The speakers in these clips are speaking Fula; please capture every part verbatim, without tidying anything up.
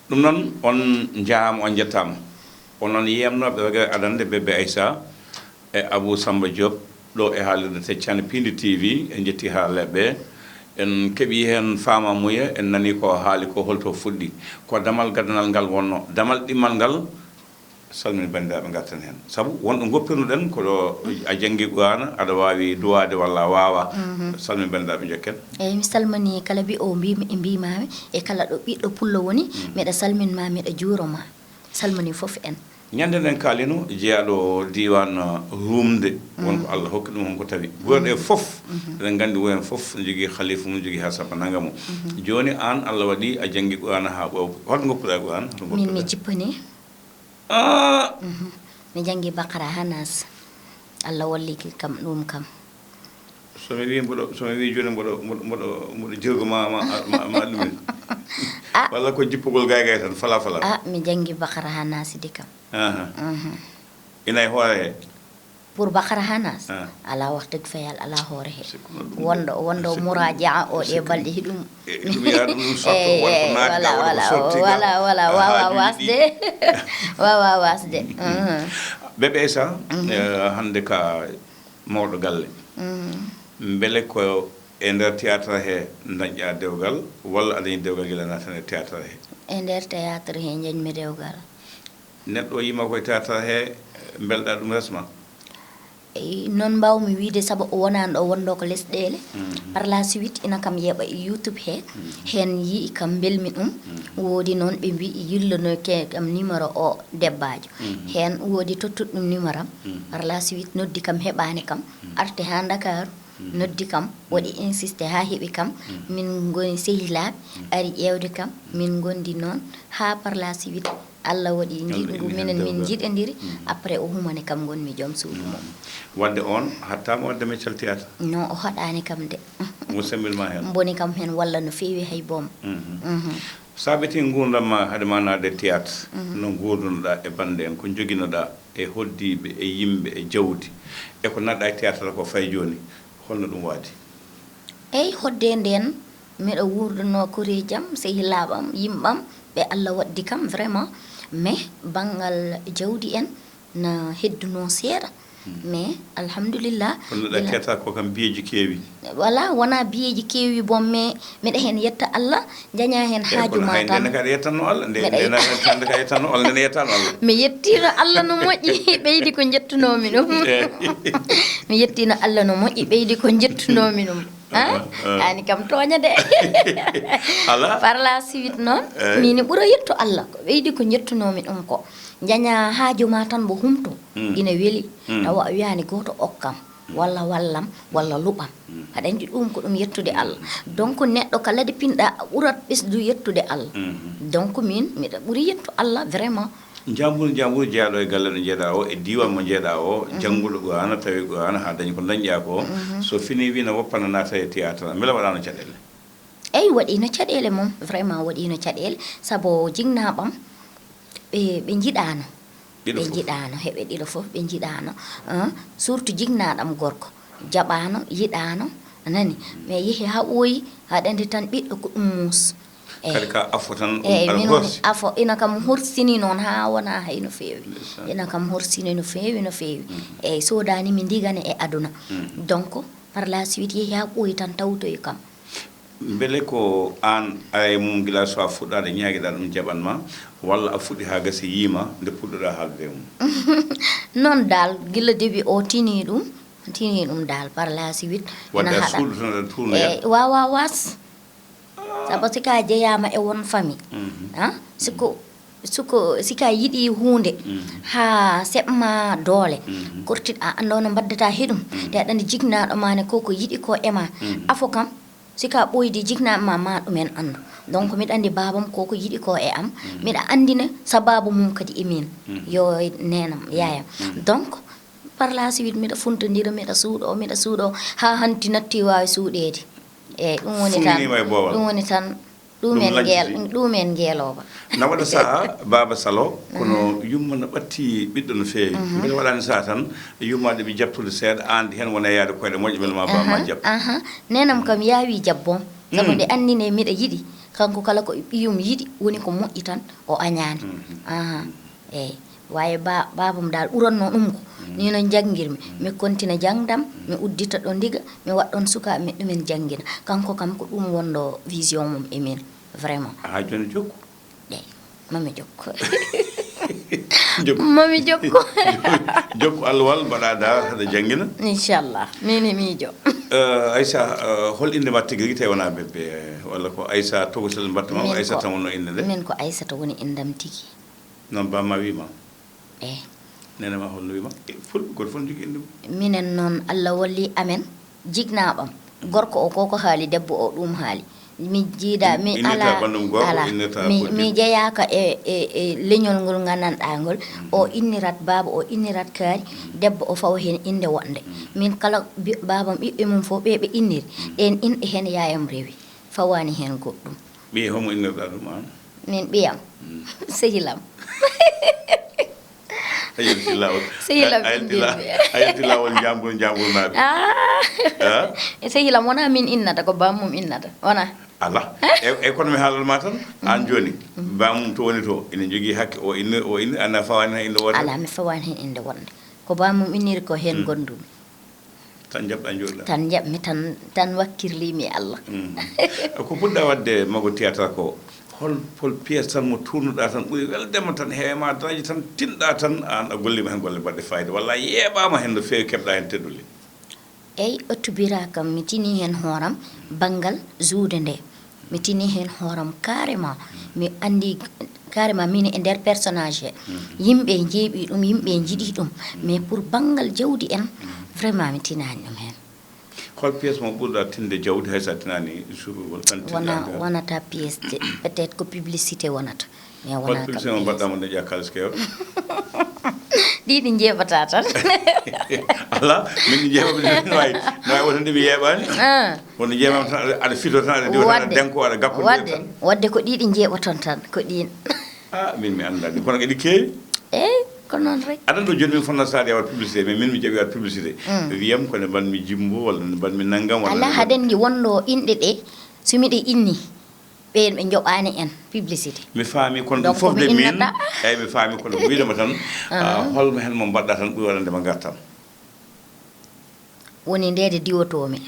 Ɗum noon, on njahaama, on njettaama. Onon yeemnooɓe wege adannde Bébé Aïssa e Abou Samba Diop, ɗo e haalirde Teccane Pindi T V, en njetti haalleeɓe ɓe. En keɓi heen faamamuya, en nani ko haali ko, holto fuɗɗi. Ko damal gaddanal ngal wonno, damal ɗimmal ngal, salmini banndiraaɓe, ngarten heen. Sabu wonɗo ngoppirnoɗen ko ɗo a janngi Qur'aana, aɗa waawi duwaade walla a waawaa. Mhm. Salmini banndiraaɓe, njokken. Eeyi, mi salmini kala mbi'o mbiimi, e mbiimaami, e kala ɗo ɓiɗɗo pullo woni, miɗa salmin ma, miɗa juuro ma. Salmini fof en. Ñande nden kaalino jeyaaɗo diiwaan, uh, Rumde, won ko Allah hokki ɗum, won ko tawi. Gure ɗe fof, eɗen nganndi woyen fof ne jogii khalifa mum, jogii haa sappo nanga mum. Jooni aan, Allah waɗi a janngi Qur'aana haa ɓooyi. Hoto ngoppuɗaa Qur'aana? Hoto min mi ngoppuɗaa? Jippani. Ah! Mhm. Mi janngi Baqara haa Naas. Allah walliki kam ɗum kam. So mi wii mboɗo, so mi wii jooni mboɗo, mboɗo, mboɗo, mboɗo jirgo ma, ma, ma, ma ɗum en. Ah. Walla ko jippugol gaay gaay tan, fala fala. Ah, mi janngi Baqara haa Naas de kam. Aha. Mhm. Ina e hoore he? Pour Baqara haa Naas? Ah. Alaa, wax dëgg fa Yàlla, alaa hoore he. Sikkuno ɗum de. Wonɗo, wonɗo muraaja'a o ɗe balɗe hiɗum. E, ɗum yaa ɗum, ɗum sotto, eh, walla ko eh, naatga, walla, walla ko sottiga. Walla, walla, ah, waawaa waasde. Waawaa waasde. Mhm. Bébé Aïssa, eh, hannde ka mawɗo galle. Mhm. Mbele ko e nder théâtre he dañƴaa dewgal, walla a dañi dewgal gila naatane e théâtre he? E nder théâtre he njañmi dewgal. Neɗɗo o yima koye théâtre he, mbelɗaa ɗum resma? Eyi, noon mbaawmi wiyde, sabu o wonaano ɗo wonɗo ko lesɗeele. Mhm. Par la suite, ina kam yeeɓa e YouTube he. Mhm. Heen yi'i kam, mbelmi ɗum. Mhm. Woodi noon ɓe mbi'i yillonoyke kam numéro o debbaajo. Mhm. Heen woodi tottuɗo ɗum numéro am. Mhm. Par la suite, noddi kam, heɓaani kam. Mhm. Arti haa Ndakaaru, mhm, noddi kam, waɗi insisté haa heɓi kam. Mhm. Min ngoni sehilaaɓe, mhm, ari ƴeewde kam. Mhm. Min ngondi noon haa par la suite, Allah waɗi Allah njiɗngu ina minen, heen min dewgal. Njiɗondiri. Mhm. Après, o humani kam, ngonmi joom suudu mum. Mhm. Wadde oon haɗtaama waɗde meccal théâtre? Non, o haɗaani kam de. Mo semmbin ma heen? Mboni kam heen walla no feewi hay boom. Mhm. Mhm. Saabiti nguurndam ma hade ma naatde théâtre, mhm, no nguurdunoɗaa e bannde en, ko njoginoɗaa e hoɗdiiɓe, e yimɓe, e jawdi, e ko naatɗaa e théâtre ko fay jooni, holno ɗum waadi? Eyi, hoɗde ndeen, miɗo wuurdunoo koreeji am, sehilaaɓe am, yimɓe am, ɓe Allah waɗdi kam vraiment, mais banngal jawdi en na heddunoo seeɗa. Hmm. Mais alhamdulillah, kono ɗa gila keta ko kam biyeeji keewi. Wala, wona biyeeji keewi boom, mais miɗa heen yetta Allah, jaña heen haaju ma tan. Eyi, kono hay ndeen ka yettanno Allah, nde, nde na tan ka yettanno Allah, nde yettanno Allah. Mi yettino Allah no moƴƴi, ɓeydi ko njettunoomi ɗum. Eyi. Mi yettino Allah no moƴƴi, ɓeydi ko njettunoomi ɗum. Ah, ah, ah. Ani kam tooña de. Ala. Par la suite noon, eyi, min ɓura yetto Allah, ko ɓeydi ko njettunoomi ɗum ko. Jaña haaju ma tan mbo humto, mm, ina weli, mm, tawa a wiyaani gooto okkam, mm, walla wallam, walla luɓam. Mm. Aɗa anndi ɗum ko ɗum yettude Allah. Mm. Donc neɗɗo kala de pinɗa a ɓurat ɓesdu yettude Allah. Mm. Donc min, miɗa ɓuri yetto Allah vraiment. Njaambur, njaambur jeyaaɗo e galle ɗo njeeɗaa o, e diiwaan mo njeeɗaa o, mhm, jannguɗo Qur'aana, tawi Qur'aana haa dañi ko dañƴaa ko, mhm, so finii wii na woppa na naata e théâtre, mbele waɗaano caɗeele? Eyi, waɗiino caɗeele mum, vraiment waɗiino caɗeele, sabu jinnaaɓam, ɓe, ɓe njiɗaano. Ɗiɗo fof. Ɓe njiɗaano, heɓe ɗiɗo fof, ɓe njiɗaano, ah, surtout jinnaaɗam gorko, jaɓaano, yiɗaano, a nani? Mais yehi haa ɓooyi, aɗa anndi tan ɓiɗɗo ko ɗum muus. Eyi. Kadi ka afo tan, ɗum, eyi, ala min woni horsi. Afo, ina kam horsini noon haa wona hay no feewi. Ndeysaan. Ina kam horsini no feewi, no feewi. Mm. Eyi, soodaani mi ndigane e aduna. Mm. Donc, par la suite, yehi haa ɓooyi tan tawtoyi kam. Mbele ko aan, a e mum gila so a fuɗɗaade ñaagiɗaa ɗum jaɓan ma, walla a fuɗɗi haa gasi yiima nde puɗɗoɗaa haaldude e mum? Noon daal, gila début o tini ɗum, tini ɗum daal, par la suite, wadde ina a haɗa. Suuɗo tan aɗa tuurnoya? Eyi, waawaa waas. Sabu si ka jeyaama e won famille, mhm, ah, si ko, si ko, si ka yiɗi huunde, mhm, haa seɓ ma doole, mhm, kortiɗ a annda no mbaddata he ɗum, mhm, te aɗa anndi jinnaaɗo ma ne ko ko yiɗi ko e ma. Mhm. Afo kam, si ka ɓooydi jinnaaɓe ma, ma ɗum en anndu. Donc miɗa anndi baabam ko ko yiɗi ko e am, mhm, miɗa anndina sababu mum kadi e min. Mhm. Yo neenam, yaayam. Mhm. Donc, par la suite, miɗa funtondira, miɗa suuɗo, miɗa suuɗo, haa hanti natti waawi suuɗeede. Eyi, ɗum woni tan, fuɗɗiniima e boowal. Ɗum woni tan, ɗum en ngeel-, ɗum en ngeelooba. Na waɗa saha, Baaba Salo, kono, mhm, yumma na ɓatti ɓiɗɗo no feewi. Mhm. Mbele waɗaani saha tan, yumma ɗe ɓe jabtude seeɗa, aan heen wona yaade koyɗe moƴƴe, mbele ma baaba ma, aha, jabtu. Aha. Neenam kam yaawi jabbom. Sabu, mm, nde anndine miɗa yiɗi, Kanko kala ko ɓiyum yiɗi woni ko moƴƴi tan, o añaani. Mhm. Aha. Eyi. Waaye ba-, baabam daal ɓuratnoo ɗum ko. Mhm. Ni no njanngirmi. Mhm. Mi kontina jaŋdam, mhm, mi uddita ɗo ndiga, mi waɗ ɗon sukaaɓe men ɗumen janngina. Kanko kam ko ɗum wonɗo vision mum e min, vraiment. Haa jooni jokku? Eyi. Mami jokku. Jokku. Mami jokku. Jokku alwal, mbaɗa da, haɗa janngina? Inchallah. Min e miijo. Eh, Aïssa, eh, hol innde ma tigi rigi tawi wonaa bébé, walla ko Aïssa Togotel mbaɗta ma, Aïssa tan wonno innde nde? Min ko Aïssata woni inndam tigi. Noon bamma wiima? Eyi. Nene ma holno wiima? E, fulɓe gooto fof ne jogii innde mum. Minen noon, Allah walli amen, jignaaɓam. Gorko o ko ko haali, debbo o ɗum haali. Mi jiida, mi innirta alaa, ɓanndu mum gorko, alaa. Innirta mi, mi jeyaaka e, e, e leñol ngol nganndanɗaa ngol. Mhm. O innirat baaba, o innirat kaari, mhm, debbo o fawa heen innde woɗnde. Mhm. Min kala bi-, baabam ɓiɓɓe mum fof ɓe, ɓe inniri, mhm, ɗeen inɗe heen yaayam rewi. Fawaani heen goɗɗum. Ɓiye homo innirɗaa ɗum aan? Min ɓiyam. Mm. Sehilam. A yalti laawol. Sehilam a yalti la-, innirmi. A yalti laawol njambur, njamburnaɓe. Ah. Ah? E sehilam wona min innata, ko bamum innata. Wona. Ala. E, e kono mi haalal ma tan, aan, mm, jooni, mm, bamum to woni to, ina jogii hakke, o inni, o inni, ana fawaani heen innde wonde? Ala, mi fawaani heen innde wonde. Ko bamum inniri ko heen, mm, ngonndumi. Tan njaɓɗaa njooɗɗaa? Tan njaɓmi, tan, tan wakkirlimi e Allah. Mm. Ko puɗɗa waɗde mago théâtre ko, hol, hol pièce tan mo tuurnuɗaa tan ɓuri weldema tan, heewe ma daraaji tan, tinɗaa tan, aan a gollima heen golle baɗɗe fayida, walla a yeeɓaama heen no feewi, keɓɗaa heen teddule? Eyi, ɓettu bira kam, mi tini heen hooram banngal juude nde. Mi tini heen hooram carrément. Mi anndi carrément min e nder personnage he. Mhm. Yimɓe njeeɓi ɗum, yimɓe njiɗi ɗum. Mhm. Mais pour banngal jawdi en, mhm, vraiment mi tinaani ɗum heen. Hol pièce mo ɓurɗa tinde jawdi hay so a tinaani suɓugol? Wona, wonata pièce de, peut-être ko publicité wonata. Mais wona kam publicité mo mbaɗɗa mo dañƴa kaalis keewɗo? Ɗi ɗi njeeɓata tan. Ala, min ɗi njeeɓa, min no wayi, no wayi wonde mi yeeɓaani. Ah. Kono njeeɓam tan, aɗa, aɗa fito tan, aɗa diwa tan, aɗa denko, aɗa gappo tan. Wadde, wadde ko ɗi ɗi njeeɓaton tan, ko ɗin. Ah, min mi anndaa ɗi. Kono eɗi keewi? Eyi, ko noon rek. Aɗa anndi jooni min fotnoo saade waɗ publicité, mais min mi jaɓi waɗ publicité. Mm. Wiyam ko nde mbaɗmi jimbo, walla nde mbaɗmi nanngam, walla. Alaa, nde mbaɗmi haɗen ndi wonɗo inɗe ɗe, so miɗe inni. Ɓeen ɓe njoɓaani en publicité. Mi faami, kono ɗum fof de min, eyi, mi faami, kono wiidema tan, ah, holmo heen mo mbaɗɗa tan ɓuri waɗande ma ngartam? Woni nde de diwotoomi.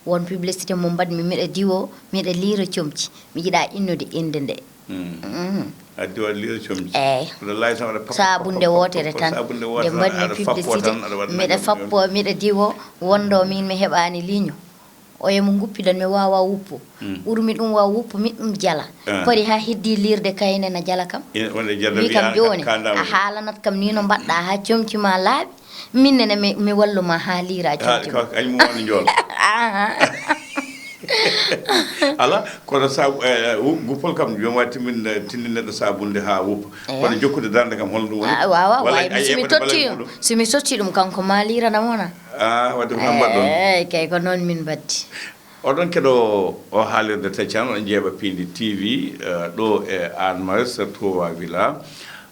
Won publicité mo mbaɗmi, miɗa diwo, miɗa liira comci. Mi yiɗa innude innde nde. Hmm. Mhm. A diwa liira comci. Eyi. Wallahi, tan waɗa pap, pap, pap, pap, sabunde wootere tan. Sabunde wootere tan, aɗa fappoo publicité, tan, aɗa waɗa miɗa nangam, fappoo, miɗa diwo, wonɗo min mi heɓaani ligne. Oya mo nguppidan, mi waawa wuppu. Mm. Ɓurmi ɗum waaw wuppu, mi ɗum jala. Ah. Pari haa heddi liirde kayne na jala kam. Ina wonde jala. Wi kam wiya jooni, ka-, kandama a haalanat kam ni no mbaɗɗa haa comci ma laaɓi. Min nene mi, mi wallu ma haa liira comci ma. Ka-, kañ mo woni njool. Aha. Ala, kono sa-, eh, wu-, guppol kam, joom wa timmin-, tindi neɗɗo sabunde haa wuppa. Eya. Kono jokkude darnde kam, holno ɗum woni? Ah, waawa, walla waawi, a mi, so mi yeɓat totti, ballal muɗum? So mi sotti ɗum, kanko ma liiranam wona. Ah, wadde ko noon mbaɗɗon? Eey, kay ko noon min mbaɗdi. Oɗon keɗo o haalirde Taccan, oɗon njeeɓa Piindi T V, eh, ɗo e Anmaris, Touba Villa.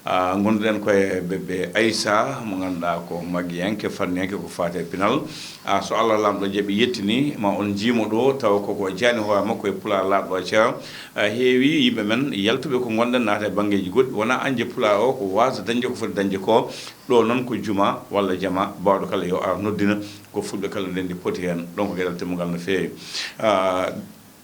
Ah, ngonduɗen ko e bébé Aissa, mo ngannduɗaa ko magiyanke, fanniyanke ko faati e pinal. Ah, so Allah Laamɗo jaɓi yettini, ma on njiimo ɗo, tawa koko jaani hoore makko e Pulaar laaɓɗo acca. Ah, heewi yimɓe men yaltuɓe ko ngonɗen naata e banngeeji goɗɗi. Wonaa añde Pulaar o, ko waasde dañde ko foti dañde ko. Ɗo noon ko juma walla jama, baawɗo kala yo ar noddina, ko fulɓe kala ndenndi poti heen. Ɗon ko geɗal temmugal no feewi. Ah,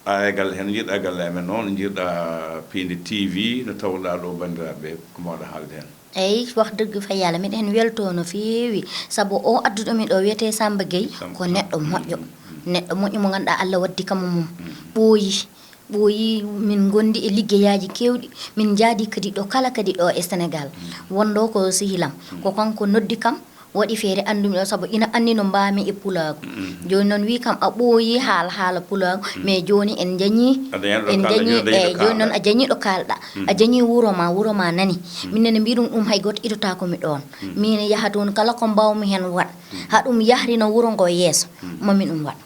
a e galle heen, njiɗɗa galle amen noon, njiɗɗa Piindi T V, no tawruɗaa ɗo banndiraaɓe ɓe, ko mbaawɗa haalde heen? Eyi, wax dëgg fa Yàlla, miɗa heen weltoo no feewi, sabu o adduɗo mi ɗo wiyetee Samba Gueye, Samba, ko neɗɗo moƴƴo. Mm, mm, mm. Neɗɗo moƴƴo mo ngannduɗaa Allah waddi kam mum. Mm. Ɓooyi. Ɓooyi, min ngondi e liggeyaaji keewɗi, min njaadi kadi ɗo kala kadi ɗo e Senegaal. Mm. Wonɗo ko sehilam. Mm. Ko kanko noddi kam, waɗi feere anndumi ɗo, sabu ina anndi no mbaami e pulaagu. Mm. Jooni noon wi kam, a ɓooyi haala, haala pulaagu, mm, mais jooni en njañi, aɗa en njañi, eyi, jooni noon a jañi ɗo kaalɗa. Mm. A jañi wuro ma, wuro ma nani. Mm. Min nene mbi ɗum, ɗum hay gooto idotaako mi ɗoon. Mm. Min yaha toon kala ko mbaawmi heen waɗ. Mm. Haa ɗum yahrina wuro ngo yeeso. Mm. Mami ɗum waɗ.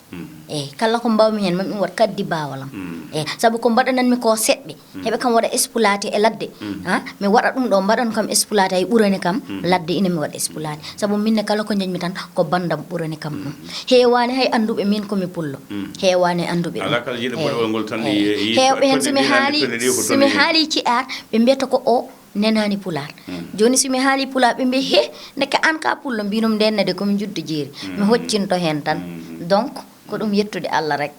Eyi, kala ko mbaawmi heen, mamin waɗ kaddi baawalam. Eyi, sabu ko mbaɗananmi ko seɓɓe, heɓe kam waɗa exploité e ladde. Ha, mi waɗa ɗum ɗo, mbaɗan kam exploité, ay ɓurani kam ladde, ina mi waɗa exploité. Sabu min ne, kala ko njeñmi tan, ko banndam ɓurani kam ɗum. Heewaani hay annduɓe min ko mi pullo. Heewaani annduɓe ɗum. Alaa kala jiiɗo boɗewol ngol tan, eyi, heewɓe heen, so mi haali, so mi haali ci'aar, ɓe mbiyata ko o nenaani pulaar. Jooni, so mi haali pulaar, ɓe mbiya, "He, ndeke aan ka pullo." Mbinum, "Ndeen ne de, ko mi njuddo jeeri." Mi hoccinto heen tan. Donc, ko ɗum yettude Allah rek.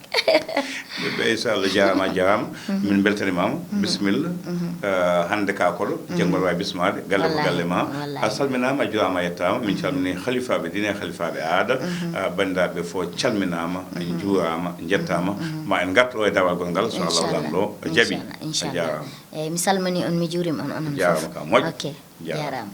Ɓiɓɓe, inchallah, jaaraama, jaaraama. Min mbeltanimaama. Bisimilla. Eh, hannde ka koɗo, janngol waawi bismaade. Galle ko galle ma. A salminaama, a juuraama, a yettaama. Min calmini halifaaɓe diine, halifaaɓe aada. Eh, banndiraaɓe fof calminaama, njuuraama, njettaama. Ma en ngartu ɗo e dawagol ngal, so Allah, inchallah, lamɗo jaɓi. Inchallah. A jaaraama. Eyi, mi salmini on, mi juurima on, onon fof. Jaaraama ka moƴƴo. Ok, jaaraama.